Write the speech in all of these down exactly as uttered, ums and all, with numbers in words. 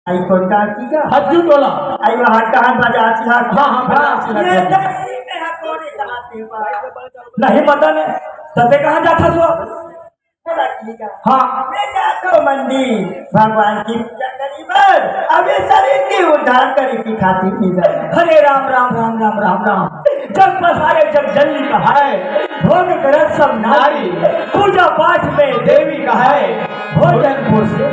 आई कौन का की का? हज्जू टोला। आई वहाँ कहाँ बाजार से हाँ, हाँ, बाजार से ये लगे। नहीं, मैं हाँ कौन है, कहाँ से बा? नहीं पता नहीं। तबे कहाँ जाता तू? बोला की का? हाँ। मैं जातो मंदिर, भगवान की पूजा करी बर, अभी शरीर की उद्धार करी की खातिर नहीं जाना। अरे राम, राम, राम, राम, राम, राम। जग पसारे जग जननी कहाय, भोग करत सब नारी, पूजा पाठ में देवी कहाय, भोजन पोषे।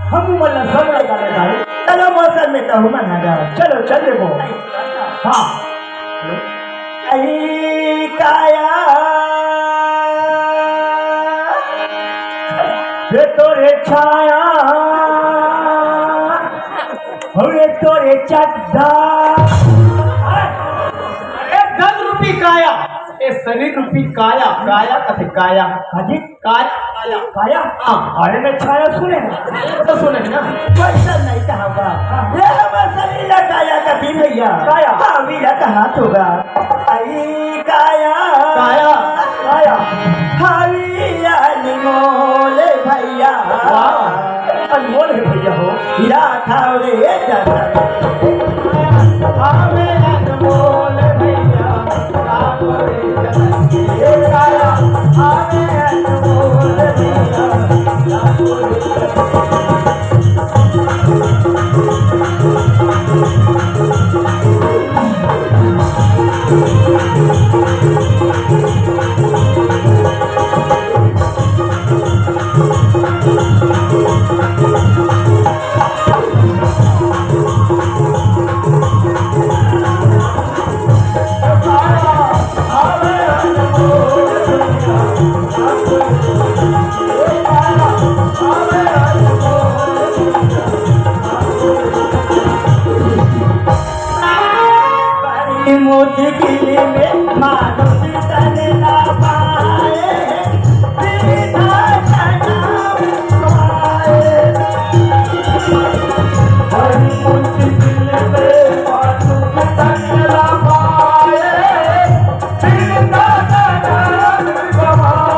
हम मन ला सब लगा लगा। चलो मौसम में तो हम ना जाओ। चलो चल देबो। हाँ। अई काया, ये तो रे छाया, हो ये तो रे चड्ढा। ए धन रूपी काया, ए शरीर रूपी काया, काया कथे काया। हाँ जी। काया, काया। काया? हाँ। अरे मैं छाया सुने। तो सुने ना। वैसा नहीं कहा होगा। हाँ। ये हमारा शरीर है काया का दिन भैया। काया। हाँ, वीरा का हाथ होगा। आई काया। काया। काया। हावी अनमोल भैया। वाह, अनमोल है भैया हो। हीरा खाओ रे जरा। हावे अनमोल भैया, खाओ रे जरा। ए काया, हावे अनमोल भैया, खाओ रे जरा। मुश्किल में मानुष तन ना पाए, बिना तनाव पाए। बड़ी मुश्किल में मानुष तन ना पाए, बिना तनाव पाए।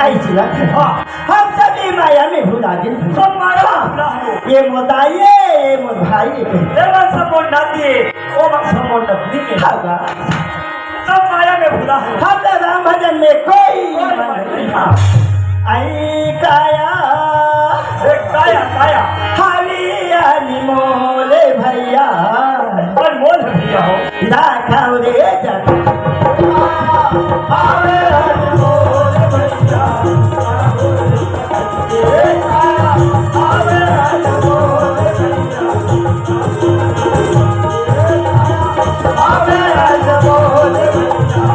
ऐसी बात है। हाँ, हम सभी माया में भुला दिन। सब माया में भुला हो। ये मोर दाई, ये मोर भाई। ये मन सब मोर नाती, वो मन सब मोर नतनी के। हाँ बा। सब माया में भुला है। हम तो राम भजन में कोई कोई मन मन नहीं। नहीं। हाँ। आई काया। ए, काया, काया। हावी अनमोल भैया। अनमोल है भैया हो। राखव रे जग। हावे अनमोल भैया। हावे अनमोल भैया। हावे अनमोल भैया।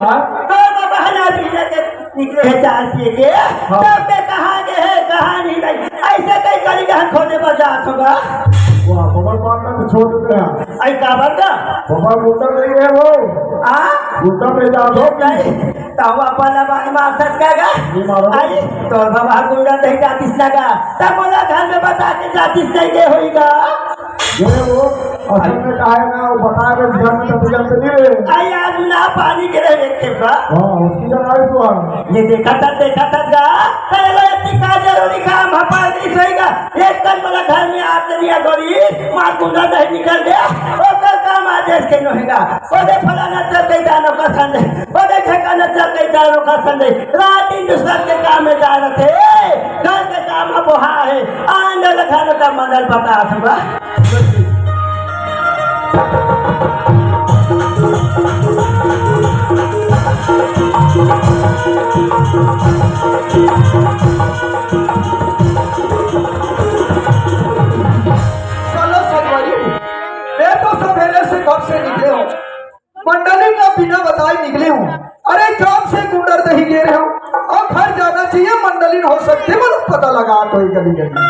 हाँ? तो बहना जी लेके निकले हैं चार पिए के। हाँ। तब मैं कहाँ गए हैं, कहाँ नहीं गई? ऐसे कहीं गली में खोदे पर जात होगा। वाह, बबल पार्टनर को छोड़ देते हैं। आई का बंदा? बबल उत्तर नहीं है वो। हाँ? उत्तर नहीं जात हो। नहीं, तो वो अपन बानी मार सकता का? नहीं मारो। आई, तो बाबा गुंडा नहीं जातिस लगा। तब बोला घर में बता के जातिस नहीं गए होईगा। ये वो असल में का है ना, वो बता रहे ध्यान में तब जब नहीं रहे। आई आज ना पानी के रहे एक खेपा। हाँ, उसकी जगह आई तो हम। ये देखा था, देखा था गा। पहले इतनी का जरूरी काम है, पानी सही का। एक कन वाला घर में आते नहीं गोरी, मार गुंडा नहीं निकल गया। ओकर काम आज ऐसे नहीं होगा। ओदे फलाना चल गई दानों का संदेश। ओदे ठिकाना चल गई दानों का संदेश। रात दिन दूसरा के काम में जा रहे थे। घर के काम अब वहाँ है। आंदोलन घर का मंडल बता सुबह। हो सकथे, मतलब पता लगा कोई गली गली।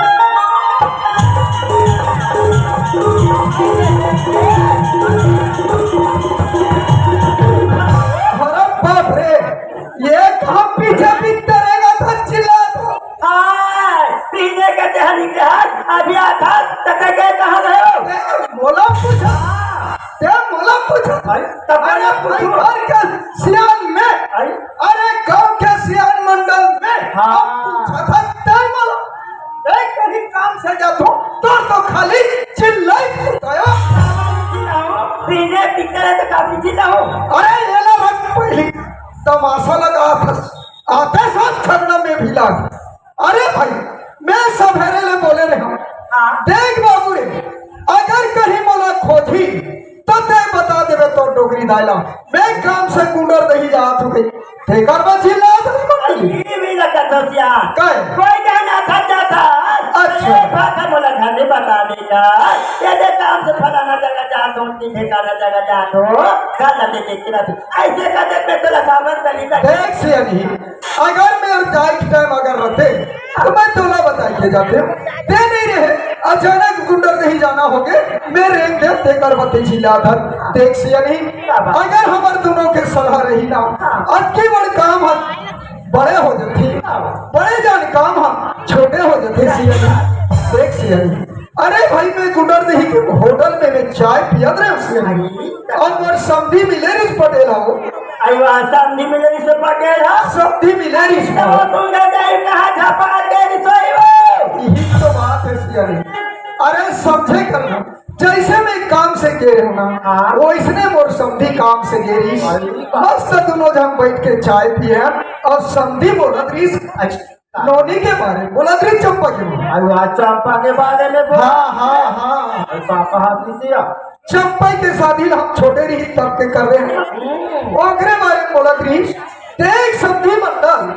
अरे बाप रे, ये कहाँ पीछे पीछे रहेगा था, चिल्ला था। आय, पीने के टहनी के हाथ, अभी आता, तक के कहाँ गए हो? ए, मोला पूछा, ते मोला पूछा। भाई, तब अरे मोला भाई, पूछो। घर के सियान में, भाई। अरे गांव के सियान मंडल में, हाँ। अब पूछा था ते मोला। ए, कहीं काम से जातो, तो, तो खाली चिल्लाई उठायो। पीने पीते रहे तो काबू जी ना हो। अरे ये ला रख पहली तमाशा लगा था, आते साथ छगड़ा में भी लाग। अरे भाई, मैं सवेरे ले बोले रहे हूँ। हाँ। देख बाबू रे, अगर कहीं मोला खोजी, तो ते बता देबे तोर डोकरी दाई ला। मैं काम से गुंडरदेही जात हूँ, तेकर बची लात नहीं मंडली। ये भी लगा था क्या? काय? कोई कहना था क्या था? अच्छा। अरे भाखा मोला घर में बता देगा। ये दे काम से फलाना जगह जात हूँ, कि ठिकाना जगह जात हूँ, घर ला देखे कि ना। ऐसे का देख मैं तोला सावन कली का। देख सियानी, अगर मैं और जाए के टाइम अगर रहते, तो मैं तोला बताई के जाते। ते नहीं रहे, अचानक गुंडरदेही जाना हो गए, मैं रेंग दे, तेकर बती झिला धर। देख सियानी, अगर हमर दोनों के सलाह रही ना, अतकी बड़ काम ह बड़े हो जथे, बड़े जान काम ह छोटे हो जथे सियानी। देख सियानी, अरे भाई, मैं गुंडरदेही के होटल में मैं चाय पियत रहे सियानी, और मोर समधी मिले रिस पटेल हो। अरे वाह, समधी मिले रिस पटेल हो। समधी मिले रिस तो पटेल। गुंडरदेही कहाँ झपा दे रिस हो? यही तो बात है सियानी। अरे समझे करना, जैसे मैं काम से गे रहे हूँ ना, हाँ। वैसने मोर समधी काम से गे रिस। अरे वाह। मस्त दोनों जन बैठ के चाय पिए और समधी बोलत रिस। अच्छा। नोनी के बारे में बोला रे, चंपा के बारे में। अरे वाह, चंपा के बारे में बोल। हाँ, हाँ, हाँ। अरे पापा हाथ में सिया। चंपा के शादी ला हम छोटे रही तब के कर रहे हैं। हम्म। ओकरे बारे में बोला कृष्ण, देख समधी मंडल,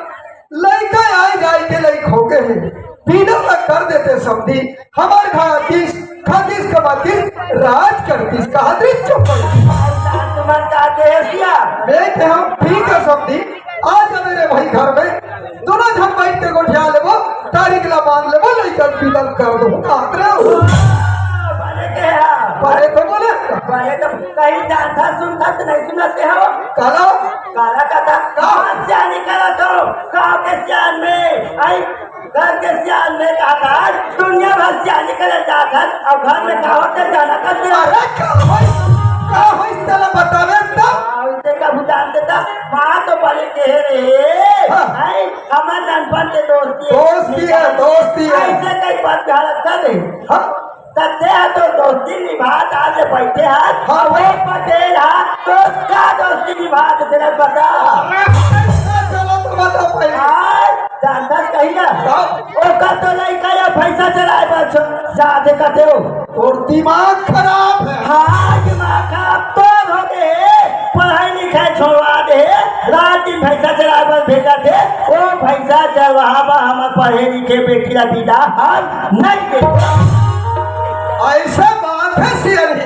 लइका आए जाए के लइक हो गए हैं। बिना ला कर देते समधी, हमार खातिस, खातिस कमातिस, राज करतिस, कहा दे चंपा। तुम्हार का देसिया। मैं कहा, ठीक है समधी, आ जा मेरे भाई घर में, दोनों झन बैठ के गोठिया लेबो, तारीख ला बांध लेबो, लइका के बिदा कर दो। कहत रहे हो। बने के हा। बने तो बोले। बने तो कहीं जानता सुनता तो नहीं सुनाते हो। काला। काला का था। का? कहाँ से आने का तो? गाँव के सियान में। आई, घर के सियान में कहा था, दुनिया भर सियान निकल जाता था, अब घर में कहा होते जाना करते हो। अरे का होई? का होई? चला बतावे तो। हाँ, उनसे का भुजान देता, माँ तो बड़े कह रहे। हाँ। आई, हमर नानपन के दोस्ती है। दोस्ती है, दोस्ती है। ऐसे कई बात गलत कर दे। हाँ। तब ते हा तो दोस्ती निभात आज बैठे हा। हाँ। वो पटेल हा, तो का दोस्ती निभात तेरा बता। अरे, चलो तो बता पहले। आज जानता कहीं ना। हाँ। ओकर तो लइका या भैंसा चराए बर छ-, जाते कते हो। तोर दिमाग खराब है। हाँ, दिमाग खराब तोर हो गए। पढ़ाई लिखाई छोड़वा दे, रात दिन भैंसा चराए बर भेजा थे, वो भैंसा चरवाहा बा हमर पढ़े लिखे बेटी ला बिदा हम नहीं दे। ऐसा बात है सियानी,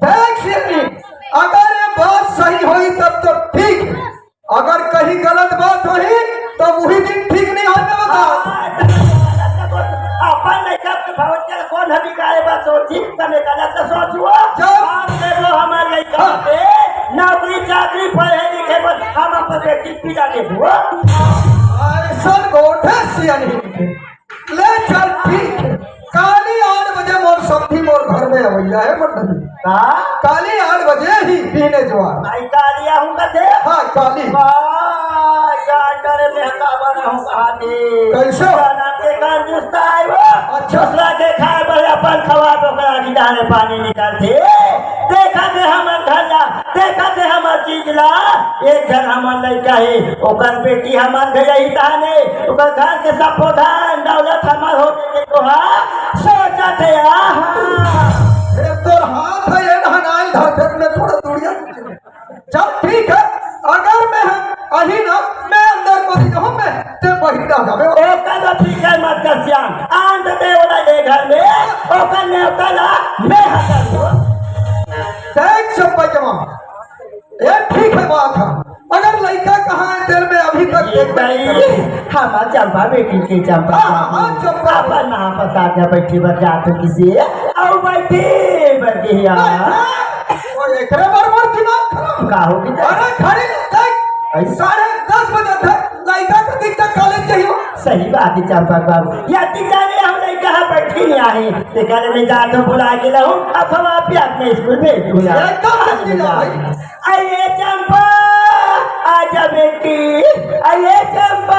देख सियानी, अगर ये बात सही होई तब तो ठीक है, अगर कहीं गलत बात होई तब वही दिन ठीक नहीं होने वाला। अपन लइका के भविष्य ला कौन हबी गाए बा सोची, तने गलत तो सोचुआ। जब आप देखो हमारे लइका हाँ। पे नौकरी चाकरी पढ़े लिखे पर हम अपन बेटी पिला के हुआ। ऐसा गोठे सियानी। ले चल ठीक है। काली आठ बजे मोर समधी मोर घर में अवैया है मंडली। का? काली आठ बजे ही पीने जो आ। आई काली आहूँ कथे? हाँ, काली। वाह, जान डरे में हकावा ना हूँ कहा थे। कैसे? जाना के कान जुस्ता है वो। अच्छा। दूसरा के खाए पर अपन खवा तो करा की दाने पानी निकालते। देखा थे हमर घर ला, देखा थे हमर चीज ला। एक झन हमर लइका है, ओकर बेटी हमर घर यही ताने, ओकर घर के सब धान दौलत हमर हो के तो हा, सोचत है आहा। ये तोर हाथ है, ये हनाई धरफेट में थोड़ा दूरिया। चल ठीक है, अगर मैं अही ना, मैं अंदर को दी हूँ मैं, ते बहिंदा जावे। ओकर तो फिकर मत कर सियान, आन तो दे ओला दे घर में, ओकर नेवता ला मैं हटा दूँ। देख चंपा के माँ, ये ठीक है बात है, मगर लइका कहाँ है तेरे में अभी तक ये देखबे नहीं नहीं। करे। हाँ, चंपा बेटी के चंपा हाँ, हाँ, चंपा। अपन महाप्रसाद में बैठे बर जात हो किसे? अउ बैठे बर गे हे यार। बैठे। ओ, एकरे बर मोर दिमाग खराब। का हो गे? अरे, घड़ी देख, ऐसा? साढ़े दस बजे थे, लइका के दिन तक कॉलेज जाइयो। सही बात हे चंपा बाबू, या दिन जाने हम लइका हा बैठे नहीं आहे, ते कहले मैं जात हो बुला के लाऊं, अब हम आप ही अपने स्कूल भेज दूंगा। एकदम भेज दूंगा भाई। अरे चंपा, आजा बेटी, अरे चंपा।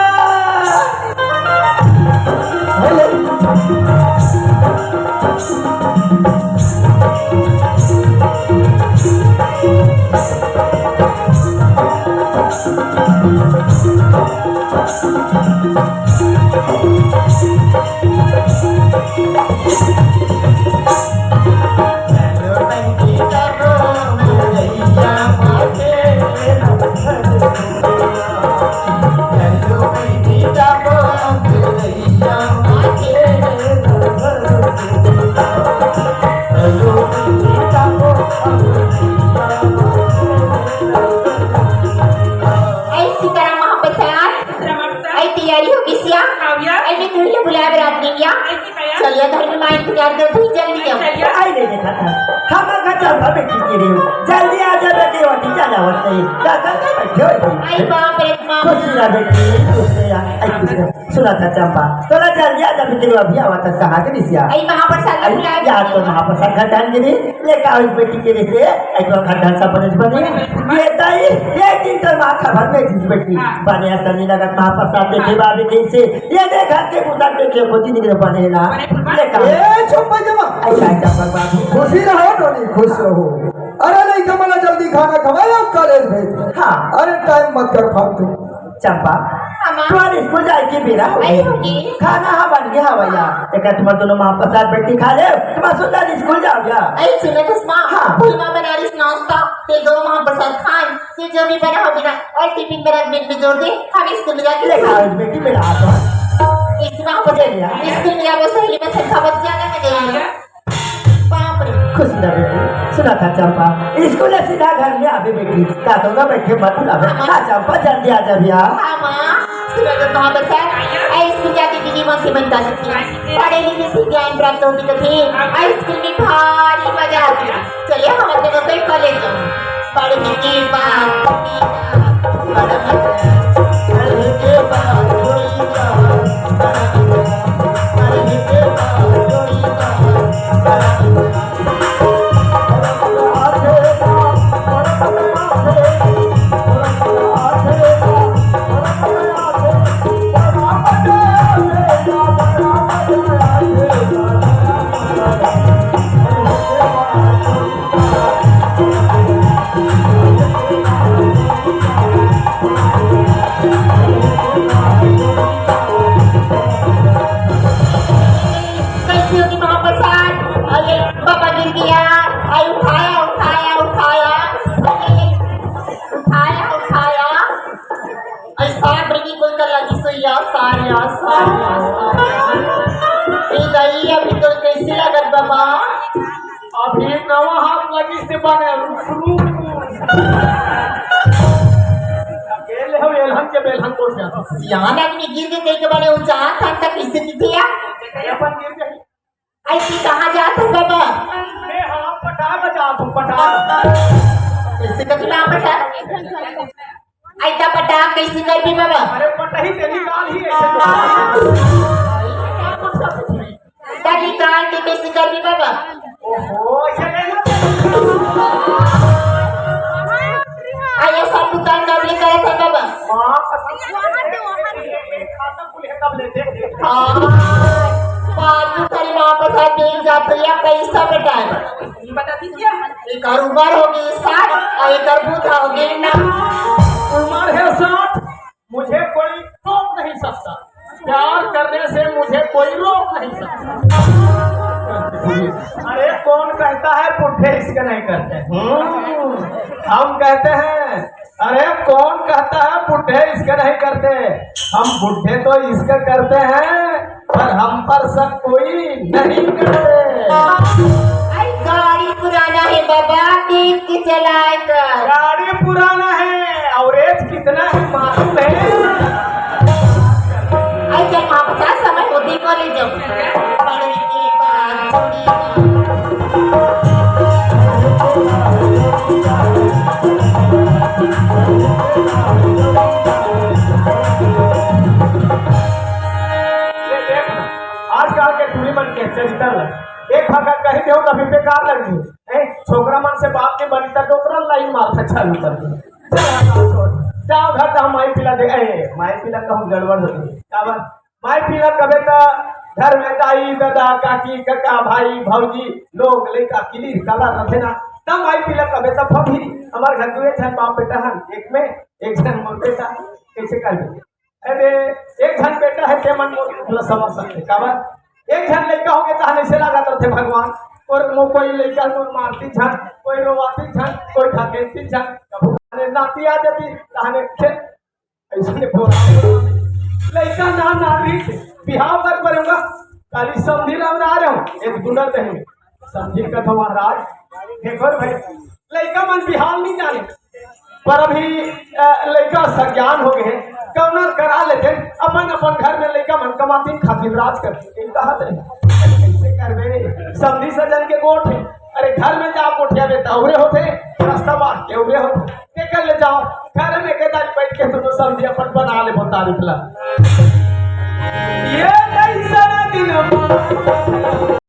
ऐ सीताराम महाप्रसाद, ऐ तैयारी हो गिस या? हाव या। ऐ मैं तुमला बुलाए बर आत रहेंव या। ऐसे का या? चल या, घर में माई इंतजार करत होही, जल्दी आओ। चल या। आई ले देखा था, हम घर चंपा बेटी के रहे हो, जल्दी आ जा बेटी, ओटी चला होत नहीं, का कर के बैठे हो? आई बाप रे बाप। खुश रह बेटी, खुश रह, आई खुश रह। सुना था चंपा, तोला जल्दी आ जा बेटी, अभी आवा था कहाँ के रिसिया। आई महाप्रसाद आई बुलाए या बर तो महाप्रसाद घटान गिरी, ले का हुई बेटी के रिश्ते, आई तो घर ढांसा बने बने। ये ताई, एक दिन तो माथा भर में जिस बेटी, हाँ। बने ऐसा नहीं लगा महाप्रसाद देखे हाँ। बाबी कैसे, ये देख घर के पुता के के होती नहीं बने ना। बने फुलवा। ले का। ए, चुप भाई जमा। ऐसा चंपा बाबू। खुशी रहो टोनी, खुश रहो। अरे नहीं जमाना जल्दी खाना खवाए, अब कॉलेज भेज। हाँ। अरे टाइम मत कर फालतू। चंपा, हाँ, माँ। तुम्हारे स्कूल जाए के बेरा हो आई गई। होगी। खाना हा बन गया हवैया। एक तुम्हारे दोनों महाप्रसाद बेटी खा ले, तुम्हारे सुंदर स्कूल जाओ या। आई सुनो तो माँ, हाँ। फुलवा बना रही नाश्ता, ते दोनों महाप्रसाद खान, ते जो भी बना होगी ना, और टिफिन बना बैग में जोड़ दे, हम स्कूल में जाके ले खाओ बेटी, मेरा हाथ। इस माँ को दे दिया। स्कूल में जाओ, सहेली में से खबर जाने में दे दिया। बाप रे। खुश रह बेटी, सुना था चंपा, स्कूल से सीधा घर में आवे बेटी, का तो ना बैठे मत बुलावे। हाँ, माँ। हाँ चंपा, जल्दी आ जा भैया। हाँ, माँ। सुना तो कहाँ बसा? ऐ स्कूल जाके दीदी मन से बनता थी। पढ़े लिखे से ज्ञान प्राप्त होती तो थी। ऐ स्कूल में भारी मजा आती। चलिए, हम अपने को कहीं कॉलेज जाओ। पढ़ने की बात, पढ़ने की बात, पढ़ने की बात। कैसी होगी महाप्रसाद? अरे बाबा गिर गया। अरे उठाया, उठाया, उठाया। अरे उठाया, उठाया। अरे सांप रे, कोई कर लगी सो या सार या, सार या, सार या। ए दाई, अभी तो कैसे लगत बाबा? अभी नवा हाथ लगी से बने, रुक, रुक। अकेले हो, एलहन के बेलहन को क्या? सियान आदमी गिर के कहीं के बने ऊंचा हाथ, हाथ तक कैसे दिखे या? अपन गिर गई। ऐसी कहाँ जात हो बाबा? मैं हाँ पटा में जात हूँ, पटा। कैसे कभी ना पटा? ऐसा पटा कैसे कर भी बाबा? अरे पटही तेरी काल ही ऐसे। तभी काल के कैसे कर भी बाबा? ओहो, ऐसे नहीं होता। आइए सब दुकान का भी करत है बाबा। माँ कसम। हाँ, फालतू खाली वहाँ पर सब बेच जाते हैं, पैसा बटाए। ये बता दीजिए। एक उम्र होगी साठ और एक बूढ़ा होगी ना। उम्र है साठ, मुझे कोई रोक नहीं सकता। प्यार करने से मुझे कोई रोक नहीं सकता। अरे कौन कहता है बुढ़े इसके नहीं करते? हम्म, हम कहते हैं अरे कौन कहता है बुढ़े इसके नहीं करते? हम बुढ़े तो इसके करते हैं, पर हम पर शक कोई नहीं करते। आई गाड़ी पुराना है बाबा, देख के चलाए कर। गाड़ी पुराना है, और एज कितना है मालूम है? आजकल के टूरी मन के चरित्र ल एक फकत कही देहूं, तभी बेकार लग जी। ए, छोकरा मन से बात के बनी, त डोकरा लाइन मारथा चालू कर दे। चल, हटा, छोड़। जाओ घर, त हम माई पीला दे, ए, माई पीला कहूं गड़बड़ हो गई। काबर? माई पीला कबे त घर में दाई, ददा, काकी, कका, भाई, भौजी, लोग, लइका, किलीर, काला रथे ना। त माई पीला कबे त फफी, हमार घर दुए झन बाप बेटा हन, एक में, एक झन मोर बेटा, कैसे कर दे? अरे, एक झन बेटा है, के मन मोर ला समझ सकते, काबर? एक झन लइका होगे, तहने से लागत रथे भगवान, और मो कोई लइका मोर मारती झन, कोई रोवाती झन, कोई ढकेलती झन, कभू अरे नाती आ जाती, तहने खेल, ऐसे बोला। लइका ना, ना रही थे, बिहाव कर पड़ेगा, काली समधी ला बना रहे हो, एक गुना दही, समधी का तो महाराज, देखो भाई, लइका मन बिहाव नहीं जाने, पर अभी, अ, लइका सज्ञान हो गए, कौनो करा लेते, अपन, अपन घर में लइका मन कमाती खातिर राज करती, ये कहा थे, कैसे करबे? समधी सज्जन के गोठ है, अरे घर में जा गोठिया बेटा उरे होते, रास्ता बांट के उरे होते, के कर ले जाओ, घर में के दाई बैठ के तुम समधी अपन बना ले बता रिपला। ये कैसा दिन